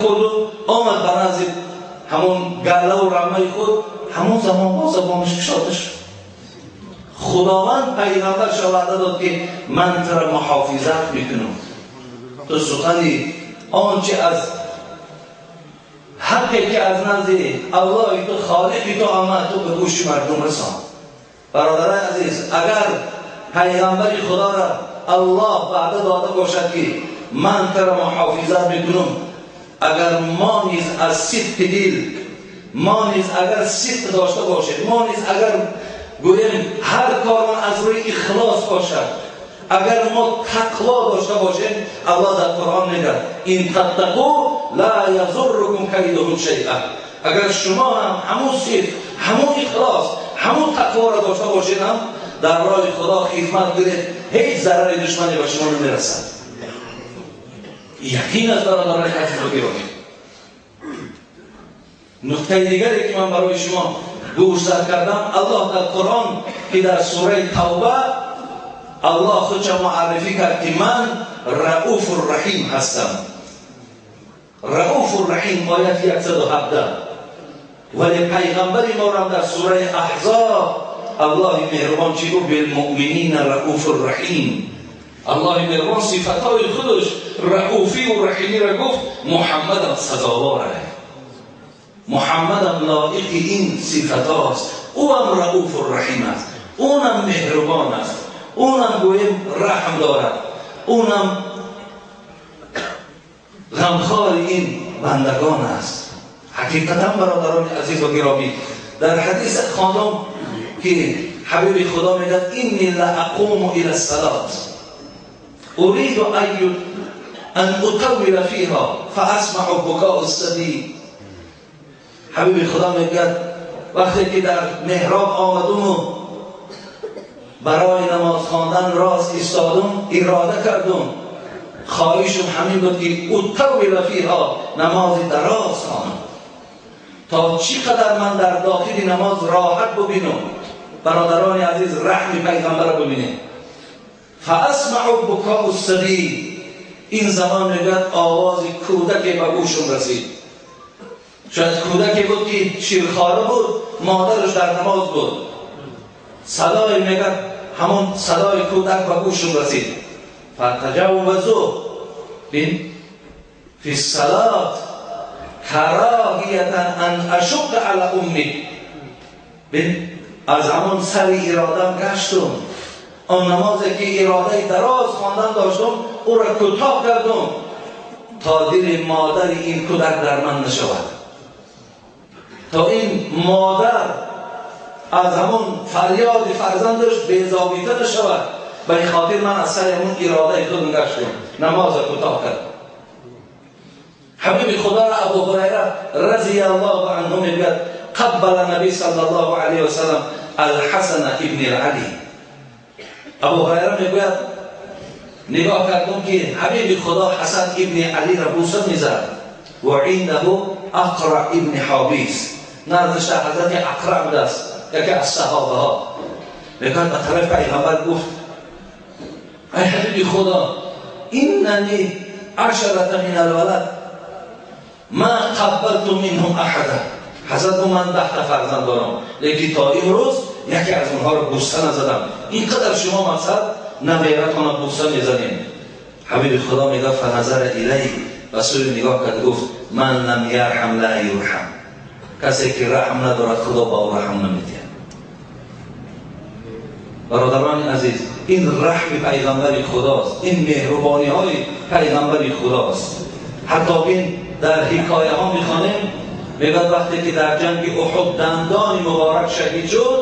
Хӯрду омад ба назди ҳамон галлаву рамаи худ, ҳамон замон бо забонаш кушода шуд. Худованд пайғамбарша ваъда дод, ки ман туро муҳофизат мекунам. Ту сухани он чи аз ҳаққе ки аз назди Аллоҳи ту, Холиқи ту омад, ту ба гӯши мардум расон. Бародарони азиз, агар пайғамбари Худоро Аллоҳ ваъда дода бошад, ки ман туро муҳофизат мекунам, агар мо низ аз сидқи дил, мо низ агар сидқ дошта бошем, мо низ агар гӯем ҳар кормон аз рӯи ихлос бошад, агар мо тақво дошта бошем, Аллоҳ дар Қуръон мегӯяд: ин таттақу ла язуррукум кайдуҳум шайъа. Агар шумо ҳам ҳамун сидқ, ҳамун ихлос, ҳамун тақворо дошта бошед, ҳам дар роҳи Худо хидмат кунед, ҳеҷ зарари душмане ба шумо намерасад. Яқин аст, бародарони азизу гиромӣ. Нуктаи дигаре ки ман барои шумо гӯшзад кардам, Аллоҳ дар Қуръон, ки дар сураи Тавба Аллоҳ худша муаррифӣ кард, ки ман Рауфу Раҳим ҳастам. Рауфу Раҳим, ояти 117. Вале пайғамбари моро дар сураи Аҳзоб Аллоҳи меҳрубон чӣ гуфт? Билмуъминина Рауфу Раҳим. Аллоҳи меҳрубон сифатҳои худаш рауфию раҳимиро гуфт, Муҳаммадам сазоворае, Муҳаммадам лоиқи ин сифатҳост. Ӯам Рауфу Раҳим аст, ӯнам меҳрубон аст, ӯнам гӯем раҳм дорад, ӯнам ғамхори ин бандагон аст. Ҳақиқатан, бародарони азизу гиромӣ, дар ҳадис хондам, ки ҳабиби Худо мегӯяд: инни ла ақуму ила салот уриду ан утаввила фиҳа фаасмау букоу саби. Ҳабиби Худо мегӯяд, вақте ки дар меҳроб омадуму барои намоз хондан рост истодум, ирода кардум, хоҳишум ҳамин буд, ки утаввила фиҳа, намози дароз хонам, то чӣ қадар ман дар дохили намоз роҳат бубинам. Бародарони азиз, раҳми пайғамбарро бубинед. Фаасмау букоу саби, ин замон мегӯяд, овози кӯдаке ба гӯшум расид. Шояд кӯдаке буд, ки ширхора буд, модараш дар намоз буд. Садое мегӯяд, ҳамон садои кӯдак ба гӯшум расид. Фатаҷаввазу бин фи салот кароҳиятан ан ашуққа ала умми. Бин, аз ҳамон сари иродам гаштум, он намозе ки иродаи дароз хондан доштум, ӯро кӯтоҳ кардум, то дили модари ин кӯдак дар ман нашавад, то ин модар аз ҳамон фарёди фарзандаш безобита нашавад. Ба ин хотир ман аз сари ҳамон иродаи худ гаштум, намозро кӯтоҳ кардам. Ҳабиби Худоро Абу Ҳурайра разияллоҳу анҳу мегӯяд: қаббала наби саллаллоҳу алайҳи васаллам Алҳасана ибни Али. Абу Ҳурайра мегӯяд, нигоҳ кардум, ки ҳабиби Худо Ҳасан ибни Алиро бӯса мезад. Ва индаҳу Ақра ибни Ҳобис, наздиша ҳазрати Ақра будааст, яке аз саҳобаҳо. Мегӯяд, ба тарафи пайғамбар гуфт: ай ҳабиби Худо, иннани ашарата мин алвалад ма қаббалту минҳум аҳада. Ҳазрат гуфт, ман 10 та фарзанд дорам, лекин то имрӯз яке аз онҳоро бӯса назадам. Ин қадар шумо мақсад набератонро бӯса мезанем. Ҳабиби Худо мегӯяд: фаназара илай, ба сӯи нигоҳ кард, гуфт: ман лам ярҳам ла юрҳам. Касе ки раҳм надорад, Худо ба ӯ раҳм намедиҳад. Бародарони азиз, ин раҳми пайғамбари Худост, ин меҳрубониҳои пайғамбари Худост. Ҳатто бин, дар ҳикояҳо мехонем, мегӯяд, вақте ки дар ҷанги Уҳуд дандони муборак шаҳид шуд,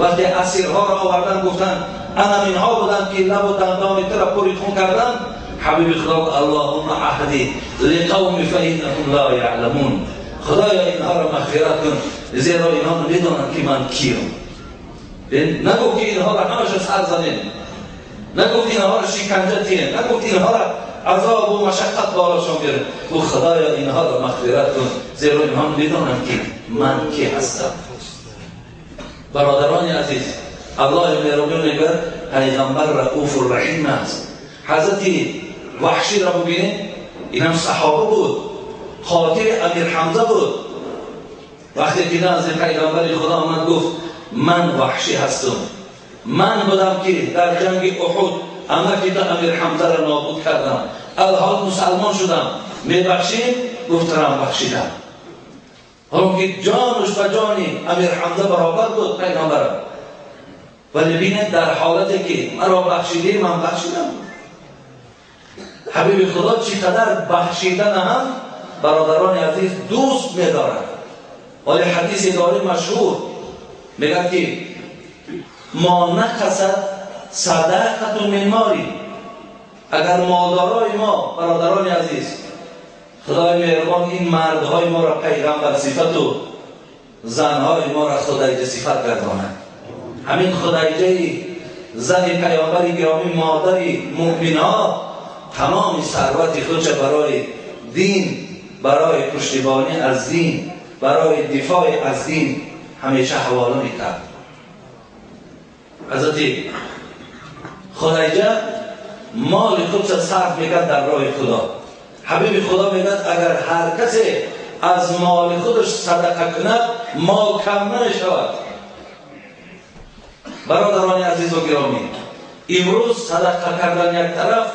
вақте асирҳоро овардан, гуфтанд: ана минҳо буданд, ки лабу дандони туро пури хун карданд. Ҳабиби Худо: аллоҳумма аҳди лиқавми фаиннаҳум ла яъламун. Худоё, инҳоро мағфират кун, зеро инҳо намедонанд, ки ман киям. Нагуфт, ки инҳоро ҳамаша сар занем, нагуфт инҳоро шиканҷа тием, нагуфт инҳоро азобу машаққат болошон биёрем. Гуфт: худоё, инҳоро мағфират кун, зеро инҳо медонанд, ки ман ки ҳастам. Бародарони азиз, Аллоҳи меҳрубон мегӯяд, пайғамбар Рауфу Раҳим аст. Ҳазрати Ваҳширо бубинед, инам саҳоба буд. خاطر امیر حمزه بود. وقتی که نزد پیغمبر خدا آمد گفت من وحشی هستم، من بودم که در جنگ احد عمکی تا امیر حمزه را نابود کردم، الحال مسلمان شدم، میبخشیم؟ گفت رم بخشیدم. حالا که جانش به جانی امیر حمزه برابر بود پیغمبرم، ولی بینه در حالتی که مرا بخشیدی من بخشیدم. حبیب خدا چقدر بخشیدن هم برادران عزیز دوست می‌دارد. ولی حدیث داری مشهور میگه که ما نقصد صدقه من مالی. اگر مادرای ما برادران عزیز، خدای مهربان این مردهای ما را پیغمبر صفت و زنهای ما را خدیجه صفت گرداند. همین خدیجه زن پیامبر گرامی، مادر مؤمنها، تمام ثروت خودش برای دین، برای پشتیبانی از دین، برای دفاع از دین همیشه حواله میکرد. حضرت خدیجه مال خودش صرف میکرد در راه خدا. حبیب خدا میگه اگر هر کسی از مال خودش صدقه کند مال کم نشود. برادران عزیز و گرامی، امروز صدقه کردن یک طرف،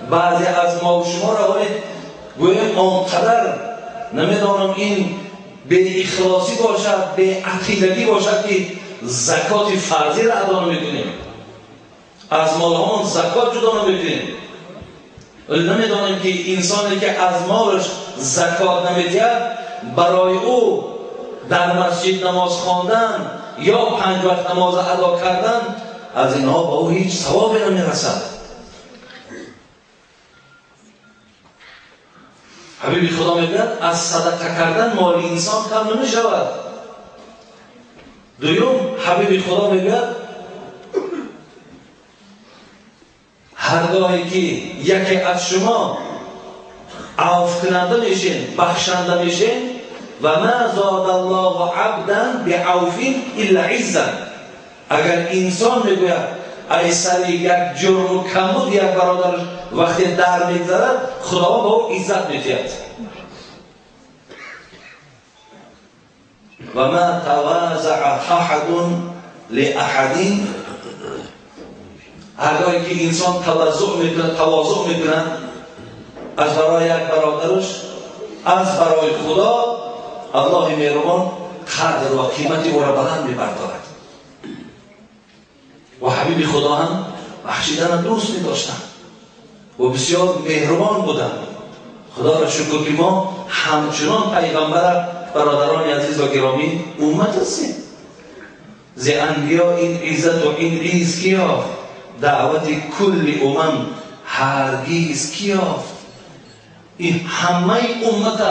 بعضی از ما و شما را گویم آنقدر نمیدانم این به اخلاصی باشد، به عقیدگی باشد که زکات فرضی را ادا نمیکنیم، از مالهامون زکات جدا نمیکنیم. ولی نمیدانیم که انسانی که از مالش زکات نمیدهد برای او در مسجد نماز خواندن یا 5 وقت نماز ادا کردن از اینها با او هیچ ثوابی نمیرسد. حبیب خدا میگوید از صدقه کردن مال انسان کم نمیشود. دوم، حبیب خدا میگوید هرگاهی که یکی از شما عفو کننده میشین، بخشنده میشین، و ما زاد الله عبدا بعفو الا عزا. اگر انسان میگوید ای سر یک جرم و کمبود یک برادرش وقتی در میگذرد، خدا به او عزت میدهد. و ما تواضع احد لاحد. هرگاهی که انسان تواضع میکنه از برای یک برادرش، از برای خدا، الله مهربان قدر و قیمت او را بلند میبردارد. و حبیب خدا هم بخشیدن دوست می‌داشتند و بسیار مهربان بودند. خدا را شکر که ما همچنان پیغمبر برادران عزیز و گرامی امت هستیم. ز انبیا این عزت و این عز کی یافت؟ دعوت کل امم هرگز کی یافت؟ این همه امت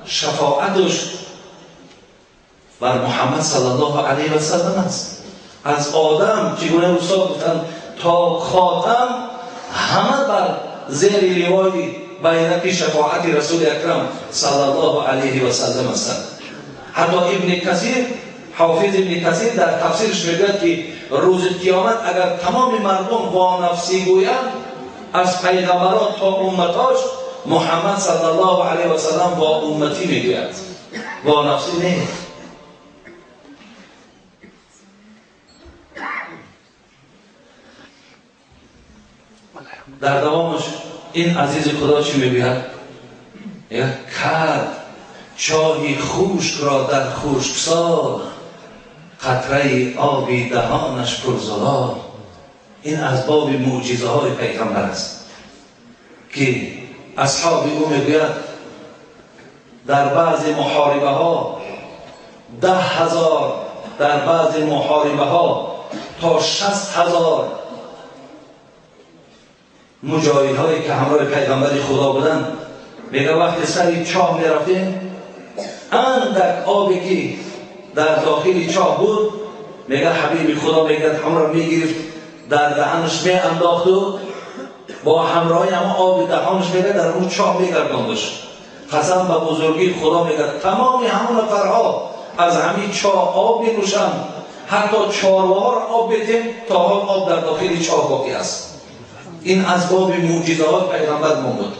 شفاعتش بر محمد صلی الله علیه و سلم است. از آدم چگونه استاد گفتن تا خاتم همه بر زیر لوای بیرق شفاعت رسول اکرم صلی الله علیه و سلم هستند. حتی ابن کثیر، حافظ ابن کثیر در تفسیرش میگوید که روز قیامت اگر تمام مردم با نفسی گویند، از پیغمبران تا امتاش، محمد صلی الله علیه و سلم با امتی میگوید، با نفسی نه. در دوامش این عزیز خدا چی میگوید؟ یک کرد چاهی خشک را در خشکسال، قطره آبی دهانش پرزلال. این از باب معجزه های پیغمبر است که اصحاب او میگوید در بعض محاربه ها 10,000، در بعض محاربه ها تا 60,000 مجاهد هایی که همراه پیغمبر خدا بودند، میگه وقتی سر چاه میرفتیم اندک آبی که در داخل چاه بود، میگه حبیب خدا میگه همراه میگرفت در دهنش میانداخت و با همراهی هم آب دهانش میگه در اون چاه میگرداندش. قسم به بزرگی خدا میگه تمام همون نفرها از همین چاه آب مینوشند، حتی چارواها را آب بدیم تا حال آب در داخل چاه باقی است. این از باب معجزات پیغمبر ما بود.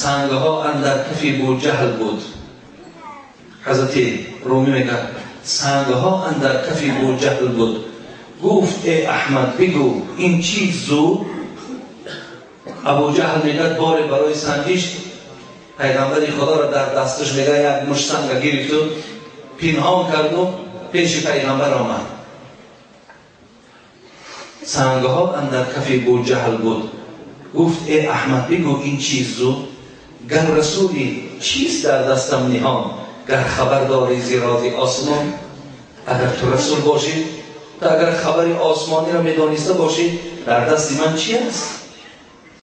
Сангҳо андар кафи Буҷаҳл буд. Ҳазрати Румӣ мегӯяд: сангҳо андар кафи Буҷаҳл буд. Гуфт: эй Аҳмад, бигӯ ин чиз зуд? Абуҷаҳл мегӯяд: боре барои санҷиш пайғамбари Худоро дар дасташ мегӯяд як мушт санга гирифту пинҳон карду пеши пайғамбар омад. Сангҳо андар кафи Буҷаҳл буд. Гуфт: эй Аҳмад, бигӯ ин чиз зуд? Гар расулӣ чиз дар дастам ниҳон, гар хабар дорӣ зи рози осмон. Агар ту расул бошӣ, ту агар хабари осмониро медониста бошӣ, дар дасти ман чи аст?